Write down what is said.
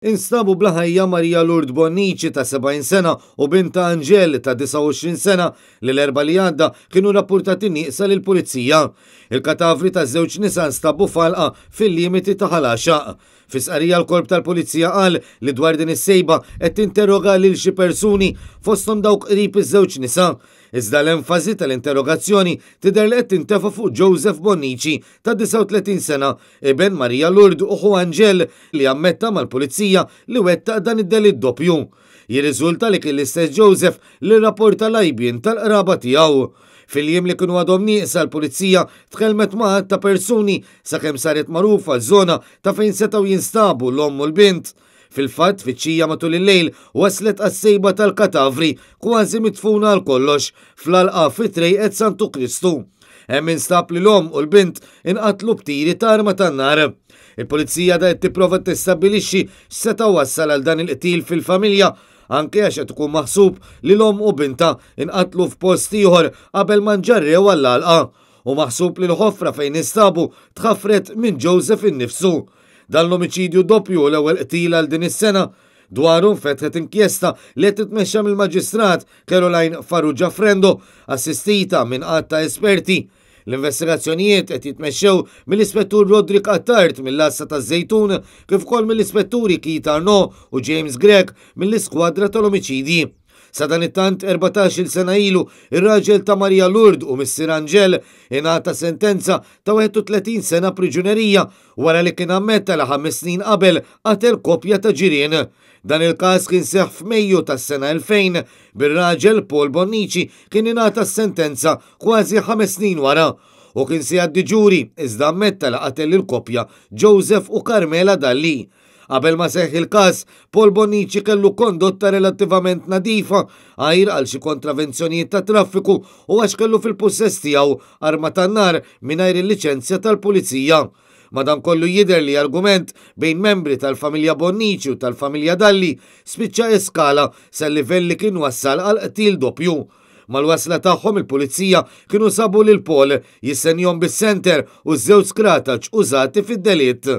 Instabu bla ħajja Maria Lourdes Bonnici ta' 70 sena u bintha Angèle ta' 29 sena li l-Erbgħa li għadda kienu rappurtati nieqsa lill-Pulizija. Il-katavri taż-żewġ nisa nstabu f'għalqa fil-limiti ta' Ħal Għaxaq. Fi stqarrija l-Korp tal-Pulizija qal li dwar din is-sejba qed tinterroga lil xi persuni fosthom dawk qrib iż-żewġ nisa. Iżda l-enfasi tal-interrogazzjoni tidher li qed tintefa' fuq Joseph Bonnici ta' 39 sena, iben Maria Lourdes u ħu Angel li ammetta mal-Pulizija li wettaq dan id-delitt doppju. Jirriżulta li kien l-istess Joseph li rrapporta l-għajbien tal-qraba tiegħu. Fil-jiem li kienu għadhom nieqsa l-Pulizija tkellmet ma' għadd ta' persuni sakemm saret magħrufa ż-żona ta' fejn setgħu jinstabu l-omm u l-bint. Fil-fatt, tfittxija matul il-lejl waslet għas-sejba tal-katavri kważi midfuna għal kollox fl-għalqa fi Trejqet Santu Kristu. Hemm instab li l-omm u l-bint inqatlu b'tiri ta' arma tan-nar. Il-Pulizija għadha qed tipprova tistabbilixxi x'seta' wassal għal dan il-qtil fil-familja anke għax qed ikun maħsub li l-omm u bintha inqatlu f'post ieħor qabel ma nġarrew għall-għalqa. Hu maħsub li l-ħofra fejn instabu tħaffret minn Joseph innifsu. Dan l-omiċidju doppju hu l-ewwel qtil għal din is-sena. Dwaru nfetħet inkjesta li qed titmexxa mill-Maġistrat Caroline Farrugia Frendo, assistita minn għadd ta' esperti. L-investigazzjonijiet qed jitmexxew mill-Ispettur Roderick Attard mill-Għassa taż-Żejtun kif ukoll mill-Ispetturi Keith Arnaud u James Grech mill-Iskwadra tal-Omiċidji. Sadanittant, 14-il sena ilu, ir-raġel ta' Maria Lourdes u missier Angel ingħata sentenza ta' 31 sena priġunerija wara li kien ammetta li ħames snin qabel qatel koppja ta' ġirien. Dan il-każ kien seħħ f'Mejju tas-sena 2000, bir-raġel Paul Bonnici kien ingħata s-sentenza kważi ħames snin wara. Hu kien se jgħaddi ġuri iżda ammetta li qatel lill-koppja Joseph u Carmela Dalli. Qabel ma seħħ il-każ, Paul Bonnici kellu kondotta relattivament nadifa għajr għal xi kontravenzjonijiet tat-traffiku u għax kellu fil-pussess tiegħu arma tan-nar mingħajr il-liċenzja tal-pulizija. Madankollu jidher li argument bejn membri tal-familja Bonnici u tal-familja Dalli spiċċa eskala sal-livell li kien wassal għal qtil doppju. Mal-wasla tagħhom il-pulizija kienu sabu lil Paul jistenniehom bis-senter u ż-żewġ skrataċ użati fid-delitt.